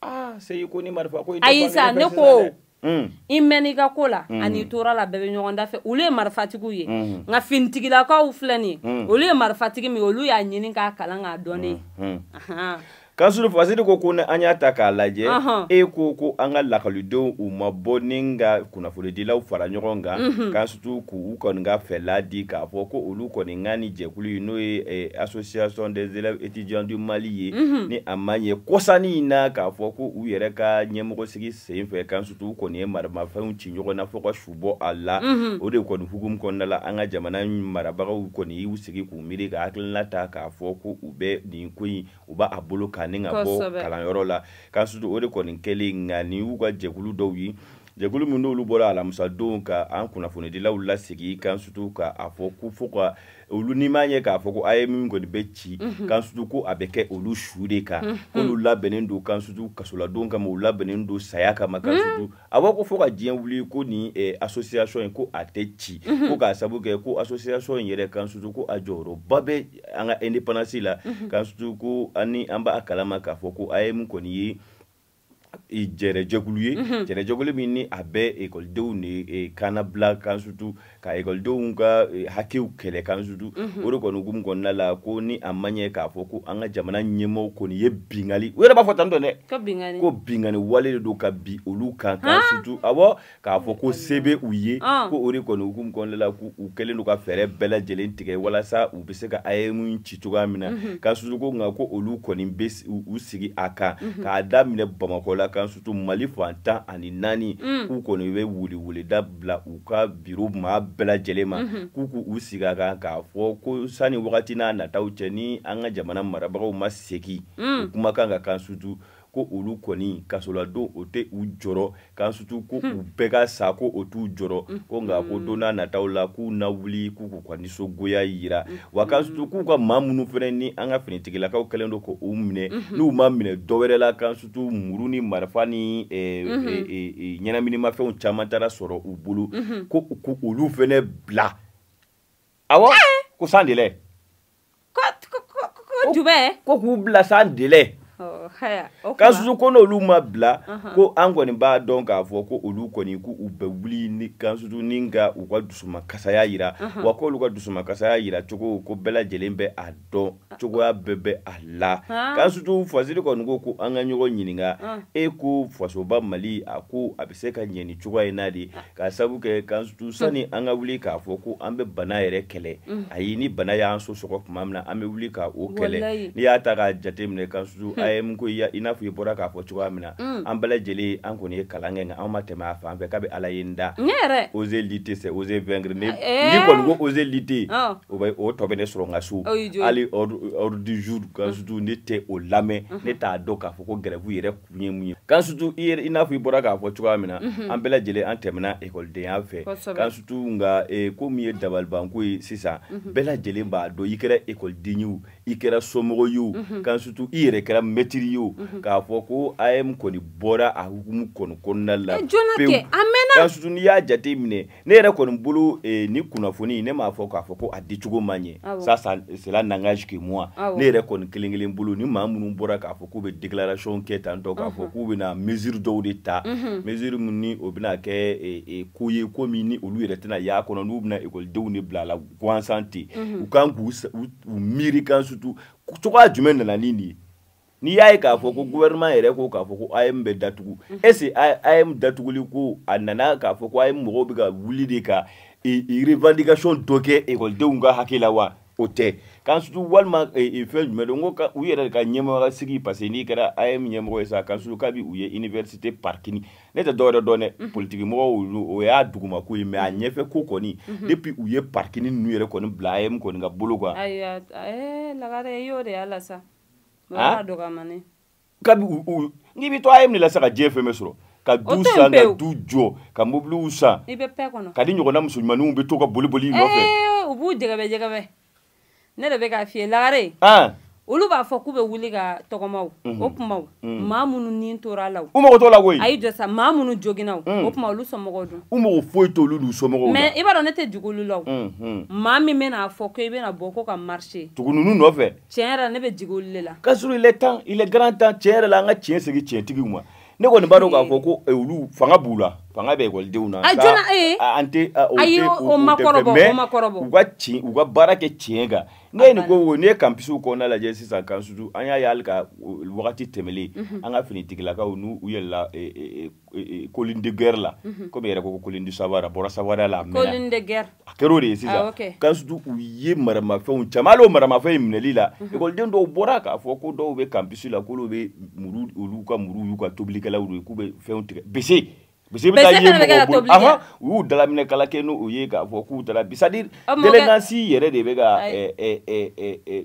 Aa, CI ko ni marifa ko. Ayi sa, ne ko i mɛnna i ka ko la ani i tora la, bɛɛ bɛ ɲɔgɔn da fɛ. Olu ye marifatigiw ye, nka finitigilakaw filɛ nin ye, olu ye marifatigi min ye, olu y'a ɲini k'a kalan k'a dɔn ne. Kansutu, Fasiri ko ko ni an y'a ta k'a lajɛ, e ko ko an ka lakɔlidenw u ma bɔ ni ka kunnafonidilaw fara ɲɔgɔn kan, Kansutu, k'u kɔni ka fɛla di k'a fɔ ko olu kɔni ka ni jɛkulu in, n'o ye association des élèves étudiants du Mali ye, ni a ma ɲɛ kɔsanni in na k'a fɔ ko u yɛrɛ ka ɲɛmɔgɔ sigi sen fɛ, Kansutu, u kɔni ye maramafɛnw ci ɲɔgɔn na fo ka su bɔ a la. O de kɔni hukumu kɔnɔna la, an ka jamana marabagaw kɔni y'u sigi k'u miiri ka hakilina ta k'a fɔ ko u bɛ nin ko in, u b'a bolo kan ni ka bɔ kalanyɔrɔ la. Kansutu, o de kɔni kɛlen, nka nin y'u ka jɛkulu dɔw ye, jɛkulu min n'olu bɔra alamisadon ka an kunnafonidilaw lasigi, Kansutu, ka a fɔ ko fo ka olu n'i m'a ɲɛ k'a fɔ ko AEEM kɔni bɛ ci, Kansutu, ko a bɛ kɛ olu su de kan, k'olu labɛnnen don Kansutu kasoladon kama, u labɛnnen don saya kama. Kansutu, a b'a ko fo ka diɲɛ wuli ko nin association in ko a tɛ ci, ko k'a sababu kɛ ko association in yɛrɛ, Kansutu, ko a jɔyɔrɔba bɛ an ka indépendance la. Kansutu, ko ani an b'a kalama k'a fɔ ko AEEM kɔni ye jɛrɛjɛkulu ye, jɛrɛjɛkulu min ni a bɛ ekɔlidenw de kannabila, Kansutu, ka ekɔlidenw ka hakɛw kɛlɛ. Kansutu, o de kɔni hukumu kɔnɔna la, ko ni a ma ɲɛ k'a fɔ ko an ka jamana ɲɛmɔgɔw kɔni ye bingali, u yɛrɛ b'a fɔ tan tɔ dɛ, ko bingali wale de don ka bin olu kan. Kansutu, awɔ, k'a fɔ ko se bɛ u ye, ko o de kɔni hukumu kɔnɔna la, ko u kɛlen don ka fɛɛrɛ bɛɛ lajɛlen tigɛ walasa u bɛ se ka AEEM ci cogoya min na. Kansutu, ko nka ko olu kɔni bɛ u sigi a kan k'a daminɛ Bamakɔ la, Kansutu, Mali fan 14, k'u kɔni bɛ weleweleda bila u ka biro maa bɛɛ lajɛlen ma, k'u k'u sigi a kan k'a fɔ ko sani wagati n'a nataw cɛ, ni an ka jamana marabagaw ma segin u kumakan kan, Kansutu, ko olu kɔni kasoladon o tɛ u jɔrɔ. Kansutu, ko u bɛɛ ka sa, ko o t'u jɔrɔ, ko nka ko don n'a nataw la k'u na wuli k'u k'u ka nisɔngoya yira. Wa Kansutu, k'u ka maa minnu fana ni an ka finitigilakaw kɛlen don k'u minɛ, n'u ma minɛ dɔwɛrɛ la, Kansutu, muru ni marifa ni ɲɛnaminimafɛnw caman taara sɔrɔ u bolo, ko olu fana bila. Awɔ, ko sans délai. Ko jumɛn? Ko k'u bila sans délai. Kansutu, ko n'olu ma bila, ko an kɔni b'a dɔn k'a fɔ ko olu kɔni k'u bɛ wuli ni Kansutu ni ka u ka dusumakasaya yira. Wa k'olu ka dusumakasaya yira cogo, ko bɛɛ lajɛlen bɛ a dɔn, cogoya bɛɛ bɛ a la. Kansutu, Fasiri kɔni ko ko an ka ɲɔgɔn ɲininka, e ko fasoba Mali, a ko a bɛ se ka ɲɛ ni cogoya in na de, k'a sababu kɛ Kansutu, sani an ka wuli k'a fɔ ko an bɛ bana yɛrɛ kɛlɛ, ayi, ni bana y'an so sɔgɔ tuma min na, an bɛ wuli ka o kɛlɛ. N'i y'a ta k'a jateminɛ, Kansutu, AEEM ko i n'a fɔ i bɔra k'a fɔ cogoya min na, an bɛɛ lajɛlen an kɔni ye kalan kɛ, nka an ma tɛmɛ a fan fɛ k'a bɛ Ala ye n da. Oser lutter, c'est oser vaincre. N'i kɔni ko oser lutter, o bɛ o tɔ bɛ ne sɔrɔ n ka so. Hali ordre du jour, Kansutu, ne tɛ o lamɛn, ne t'a dɔn k'a fɔ ko grève yɛrɛ kun ye mun ye. Kansutu, i n'a fɔ i bɔra k'a fɔ cogoya min na, an bɛɛ lajɛlen an tɛmɛna ekɔlidenya fɛ. Kansutu, nka ko min ye dabalibanko ye sisan, bɛɛ lajɛlen b'a dɔn, i kɛra ekɔliden ye o, i kɛra somɔgɔ ye o, kan surtout i yɛrɛ kɛra maître ye o, k'a fɔ ko AEEM kɔni bɔra a hukumu kɔni kɔnɔna la joona kɛ, a mɛnna. Kan surtout n'i y'a jate minɛ, ne yɛrɛ kɔni bolo, ni kunnafoni, ne m'a fɔ k'a fɔ ko a dicogo man ɲɛ, ça cela n'engage que moi. Ne yɛrɛ kɔni kelen kelen bolo, ni maa minnu bɔra k'a fɔ k'u bɛ déclaration kɛ tantɔ, k'a fɔ k'u bɛna mesure dɔw de ta, mesure min ni o bɛna kɛ ko ye, ko min ni olu yɛrɛ tɛna y'a kɔnɔ, n'u bɛna ekɔlidenw de bila a la gansan ten, u kan k'u miiri kan surtout cogoya jumɛn nana ni nin ye. N'i y'a ye k'a fɔ ko gouvernement yɛrɛ ko k'a fɔ ko AEEM bɛ datugu, est-ce que AEEM datuguli ko a nana k'a fɔ ko AEEM mɔgɔw bɛ ka wuli de ka revendication dɔ kɛ ekɔlidenw ka hakɛ la wa? O tɛ. Kan surtout walima fɛn jumɛn don, n ko u yɛrɛ ka ɲɛmɔgɔ sigi, parce que n'i kɛra AEEM ɲɛmɔgɔ ye sa, kan surtout kabi u ye université parking, ne tɛ dɔwɛrɛ dɔn dɛ, politique mɔgɔw o y'a duguma ko ye, mais a ɲɛfɛ ko kɔni depuis u ye parking ninnu yɛrɛ kɔni bila AEEM kɔni ka bolo kan. Ayiwa, Lagare, i y'o de y'a la sa. O y'a dɔgɔmani. Kabi u n'i bɛ to AEEM de la sa, ka diɲɛ fɛn bɛɛ sɔrɔ, ka du san, ka du jɔ, ka mobiliw san, i bɛ paix kɔnɔ, ka di ɲɔgɔnna muso ɲumanninw bɛ to ka boli boli i nɔfɛ. U b'u jɛgɛbɛ jɛgɛbɛ. Ne de bɛ k'a f'i ye Lagare. Olu b'a fɔ k'u bɛ wuli ka tɔgɔmaw, o kumaw, maa minnu ni tora a la, u mago t'o la koyi. Ayi jɔ sa, maa minnu joginna o kuma, olu somɔgɔw dun, u mago foyi t'olu n'u somɔgɔw la. Mais i b'a dɔn ne tɛ jigi olu la o. Maa min bɛna fɔ ko i bɛna bɔ ko ka marcher tugu ninnu nɔfɛ, tiɲɛ yɛrɛ la ne bɛ jigi olu de la. K'a sɔrɔ il est temps, il est grand temps, tiɲɛ yɛrɛ la, an ka tiɲɛ segin tiɲɛtigiw ma. Ne kɔni b'a dɔn k'a fɔ ko olu fanga b'u la, fanga bɛ ekɔlidenw na. A joona ee. An tɛ ayi o ma kɔrɔbɔ, o ma kɔrɔbɔ. U ka tiɲɛ, u ka baara kɛ tiɲɛ kan. Ne ye nin ko, n'i ye campus kɔnɔna lajɛ sisan, kan surtout an y'a ye hali ka wagati tɛmɛlen, an ka finitigilakaw n'u yɛlɛla colline de guerre la, komi yɛrɛ ko colline du savoir, a bɔra savoir la, a mɛnna. Colline de guerre. A kɛra o de ye sisan. Kan surtout u ye maramafɛnw caman, hali o maramafɛn in minɛli la, ekɔliden dɔw bɔra k'a fɔ ko dɔw bɛ campus la, k'olu bɛ muru, olu ka muru y'u ka tobilikɛlaw ye, k'u bɛ fɛnw tigɛ bese. Bese bɛ taa ye mɔgɔw bolo, ahan, u y'u dalaminɛ kala kɛ n'o ye k'a fɔ k'u taara bi, c'est à dire délinquance yɛrɛ de bɛ ka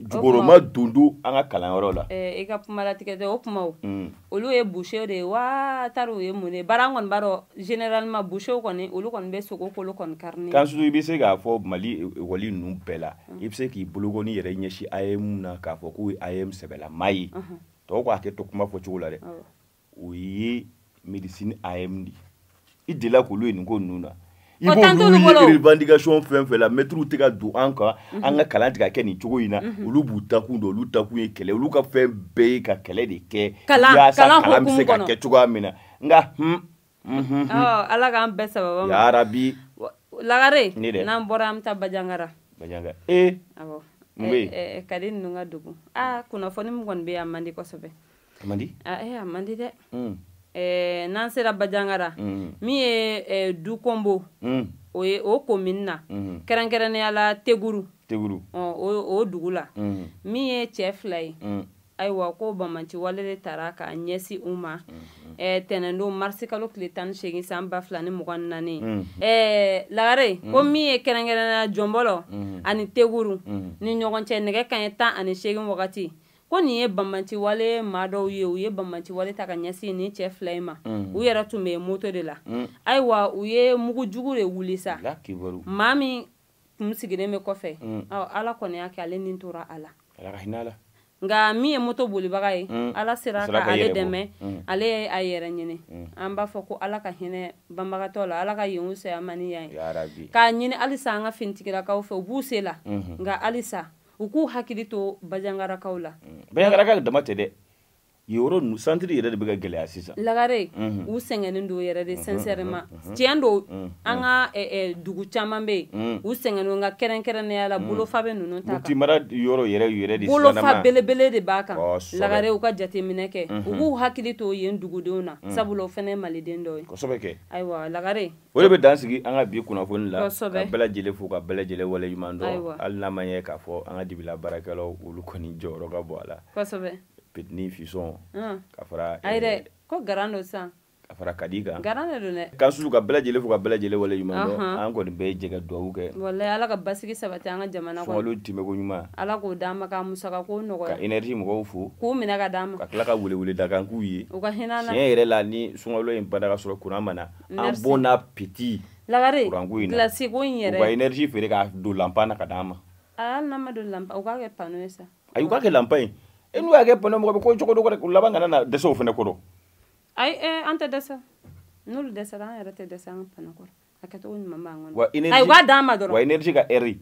jukɔrɔma don an ka kalanyɔrɔ la. I ka kuma latigɛ tɛ o kumaw, olu ye boucher de ye wa tari u ye mun de ye, bari an kɔni b'a dɔn généralement boucher kɔni, olu kɔni bɛ sogo kolo kɔni kari. Kan surtout i bɛ se k'a fɔ Mali ekɔli ninnu bɛɛ la, i bɛ se k'i bolokɔni yɛrɛ ɲɛsin AEEM na k'a fɔ k'o ye AEEM sɛbɛlama ye, tɔw ko hakɛ to kuma fɔcogo la dɛ, o ye médecine AEEM de ye. I delila k'olu ye nin ko ninnu na, i b'olu ye revendication fɛn fɛn la, mɛtiriw tɛ ka don an kan, an ka kalan tɛ ka kɛ nin cogo in na, olu b'u takun dɔn, olu takun ye kɛlɛ, olu ka fɛn bɛɛ ye ka kɛlɛ de kɛ yaasa kalan bɛ se ka kɛ cogoya min na. Nka Ala k'an bɛɛ sababa ma yarabi. Lagare, n'an bɔra an bɛ taa Bandiagara. Bandiagara ee, awɔ, mun bɛ yen? Kadi ninnu ka dugu, kunnafoni min kɔni bɛ yen, a man di kosɛbɛ. A man di? A man di dɛ. N'an sera Bandiagara, min ye Dukombo, o ye o commune na, kɛrɛnkɛrɛnnenya la Teguru, o dugu la, min ye cɛ fila ye, ayiwa ko banbanci wale de taara k'a ɲɛsin u ma tɛnɛndon marisi kalo tile 18 san 2024. Lagare, ko min ye kɛrɛnkɛrɛnnenya Jɔnbɔlɔ ani Teguru ni ɲɔgɔn cɛ nɛgɛ kanɲɛ 18 wagati, ko nin ye banbanci wale maa dɔw ye, u ye banbanci wale ta ka ɲɛsin nin cɛ fila in ma, u yɛrɛ tun bɛ moto de la. Ayiwa u ye mugujugu de wuli sa, maa min kun sigilen bɛ kɔfɛ, Ala kɔni y'a kɛ ale nin tora a la, nka min ye moto bolibaga ye, Ala sera ka ale dɛmɛ, ale ye a yɛrɛ ɲini. An b'a fɔ ko Ala ka hinɛ banbagatɔ la, Ala ka yen saya mani yan ye, k'a ɲini halisa an ka finitigilakaw fɛ, u b'u se la, nka halisa u k'u hakili to Bandiagarakaw la. Bandiagarakaw dama tɛ dɛ, yɔrɔ ninnu centre yɛrɛ de bɛ ka gɛlɛya sisan. Lagare, u sɛgɛnnen don yɛrɛ de sincèrement, tiɲɛ don, an ka dugu caman bɛ yen u sɛgɛnnen don, nka kɛrɛnkɛrɛnnenya la bolofa bɛ ninnu ta kan. Mopti mara yɔrɔ yɛrɛ yɛrɛ de bolofa belebele de b'a kan. Lagare, u ka jateminɛ kɛ, u k'u hakili to yen dugudenw na, sabula o fana ye maliden dɔ ye. Kosɛbɛ kɛ. Ayiwa Lagare, o de bɛ dan sigi an ka bi kunnafoni la, ka bɛɛ lajɛlen fo, ka bɛɛ lajɛlen waleɲuman dɔn, hali n'a ma ɲɛ k'a fɔ an ka dibila baarakɛlaw olu kɔni jɔyɔrɔ ka bon a la. Kosɛbɛ. Petini Fisson ka fara ayi dɛ, ko garan don sisan, ka fara Kadi kan, garan de don dɛ. Kan susu ka bɛɛ lajɛlen fo, ka bɛɛ lajɛlen waleɲuman dɔn, an kɔni bɛɛ jɛ ka dugawu kɛ. Walayi, Ala ka basigi sabati an ka jamana kɔnɔ. Sunkalo tɛmɛko ɲuman, Ala k'o d'an ma, ka musaka ko nɔgɔya, ka énergie mɔgɔw fo, k'u minɛ ka d'an ma, ka tila ka welewele da kan k'u ye, u ka hinɛ an na. Tiɲɛ yɛrɛ la, ni sunkalo in banna ka sɔrɔ kuran ma na, an bon appétit. Lagare, kuranko in na, glace ko in yɛrɛ, u ka énergie feere k'a don lampa na ka d'an ma. Hali n'a ma don lampa, u k'a kɛ panneau ye sa. Ayi, u k'a kɛ lanpa ye. E n'u y'a kɛ panneau, mɔgɔ bɛ ko cogo dɔ u laban kana na dɛsɛ o fana kɔrɔ. Ayi, an tɛ dɛsɛ. N'olu dɛsɛra, an yɛrɛ tɛ dɛsɛ an ka panneau kɔrɔ. A kɛcogo ɲuman b'an kɔnɔ. Wa énergie, ayi, u k'a d'an ma dɔrɔn. Wa énergie ka heure.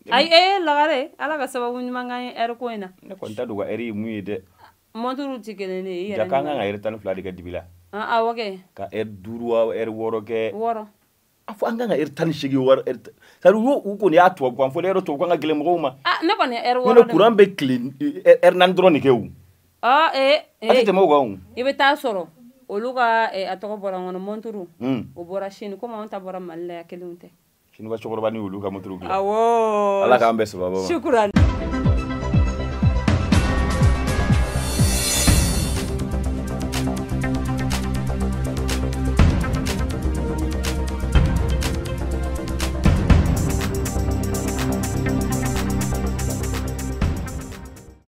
Ayi, Lagare, Ala ka sababu ɲuman k'an ye heure ko in na. Ne kɔni t'a dɔn u ka heure ye mun ye dɛ. Montre tɛ kelen ye, i yɛrɛ. Ja k'an kan ka heure 12 de kɛ dibi la. Awɔ kɛ. Ka heure 5 wa heure 6 kɛ. 6. A fɔ an kan ka heure 18 wɔɔrɔ heure, c'est à dire u kɔni y'a tubabukan fɔ dɛ, yɔrɔ tubabukan ka gɛlɛn mɔgɔw ma. Ah, ne kɔni ye heure 6 de. Courant bɛ tile heure 4 dɔrɔn de kɛ o. Ah, A tɛ tɛmɛ o kan o. I bɛ taa sɔrɔ olu ka a tɔgɔ bɔra n kɔnɔ, montre. O bɔra Chine, komi anw ta bɔra Mali la yan, kelenw tɛ. Chine ka cɛkɔrɔba ni olu ka montre dilan. Awɔ. Ala k'an bɛn sababa ma. Shukran.